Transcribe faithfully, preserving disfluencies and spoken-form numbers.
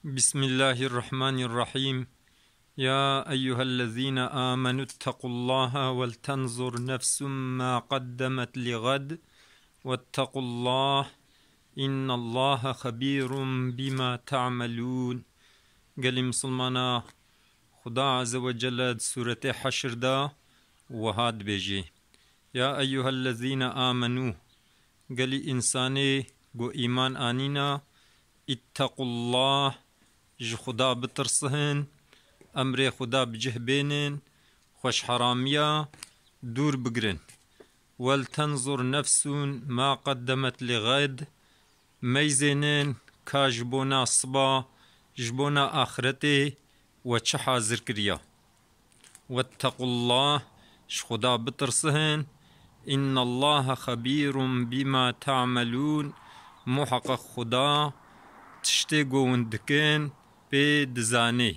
بسم الله الرحمن الرحيم. يا أيها الذين آمنوا اتقوا الله ولتنظر نفس ما قدمت لغد واتقوا الله إن الله خبير بما تعملون. Gelî misilmana, Xuda Azze ve Celle di Sûretê Heşr de wiha dibêjî: "Ya eyyuhellezîne amenû", gelî însanê ku îman anîna, "ittaqullah", ji Xuda bitirsihin, emrê Xuda bi cih bênin, xweşheramiya dûr bigirin. "Wel tenzur nefsun ma qeddemet li ğed", meyzênin ka ji bona siba, ji bona axiretê we çi hazir kiriya. "Wettaqullah", ji Xuda bitirsihin. "Innallaha xebîrun bîma ta'melûn", muheqeq Xuda tiştê ku hûn dikin pê dizanê.